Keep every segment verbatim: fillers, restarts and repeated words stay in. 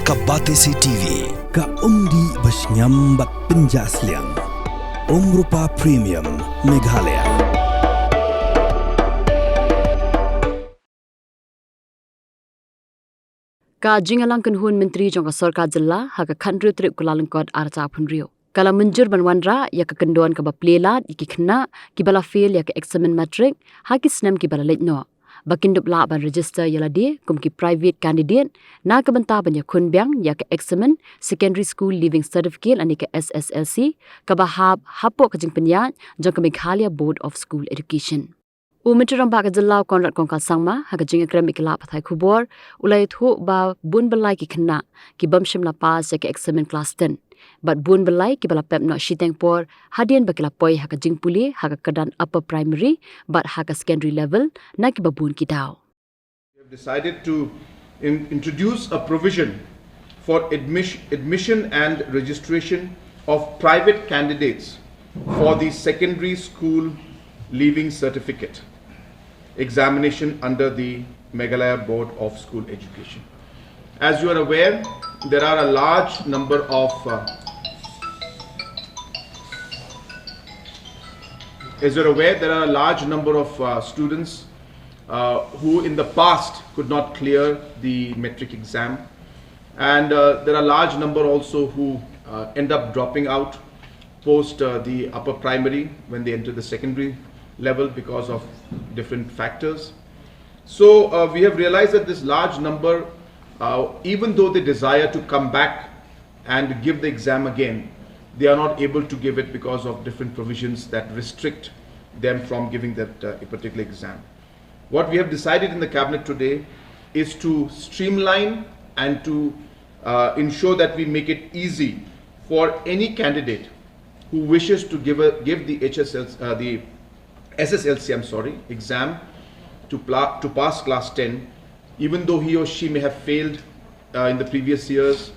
Ka Batesi T V, ka umdih ba shngiam bad pynjah sliang. Umrupa Premium, Meghalaya. Ka jingïalang kynhun myntri jong ka sorkar jylla ha ka khathynriew tarik Kyllalyngkot arhajar arphew hynriew ka la mynjur ban wanrah ïa ka kyndon kaba plie lad ïa ki khynnah kiba la fail ïa ka eksamin matrik ha ki snem kiba la leit noh, ba kin dup lah ban register ïa lade kum ki private candidate na ka bynta ban ïakhun biang ïa ka eksamin Secondary School Leaving Certificate lane ka S S L C, kaba hap hapoh ka jingpynïaid jong ka Meghalaya Board of School Education. U Myntri Rangbah ka jylla u Conrad Kongkal Sangma ha ka jingïakren bad ki lad pathai khubor u la ïathuh ba bun byllai ki khynnah ki bym shym la pass ïa ka eksamin klas ten bad bun byllai kiba la pep noh shiteng por hadien ba ki la poi ha ka jingpule ha ka kyrdan upper primary bad ha ka secondary level na kiba bun ki daw. We have decided to in- introduce a provision for admission, admission and registration of private candidates for the Secondary School Leaving Certificate examination under the Meghalaya Board of School Education. As you are aware, there are a large number of uh, as you're aware, there are a large number of uh, students uh, who in the past could not clear the matric exam. And uh, there are a large number also who uh, end up dropping out post uh, the upper primary when they enter the secondary level because of different factors. So uh, we have realized that this large number, uh, even though they desire to come back and give the exam again, they are not able to give it because of different provisions that restrict them from giving that uh, particular exam. What we have decided in the cabinet today is to streamline and to uh, ensure that we make it easy for any candidate who wishes to give a, give the H S L, uh, the S S L C, I'm sorry, exam to, pla- to pass class ten, even though he or she may have failed uh, in the previous years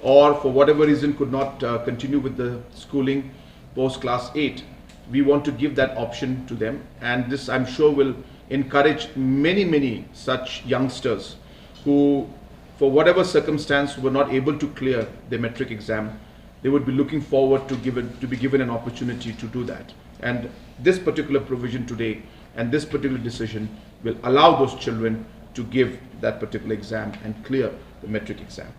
or for whatever reason could not uh, continue with the schooling post class eight. We want to give that option to them, and this, I'm sure, will encourage many, many such youngsters who, for whatever circumstance, were not able to clear the matric exam. They would be looking forward to, given, to be given an opportunity to do that. And this particular provision today and this particular decision will allow those children to give that particular exam and clear the matric exam.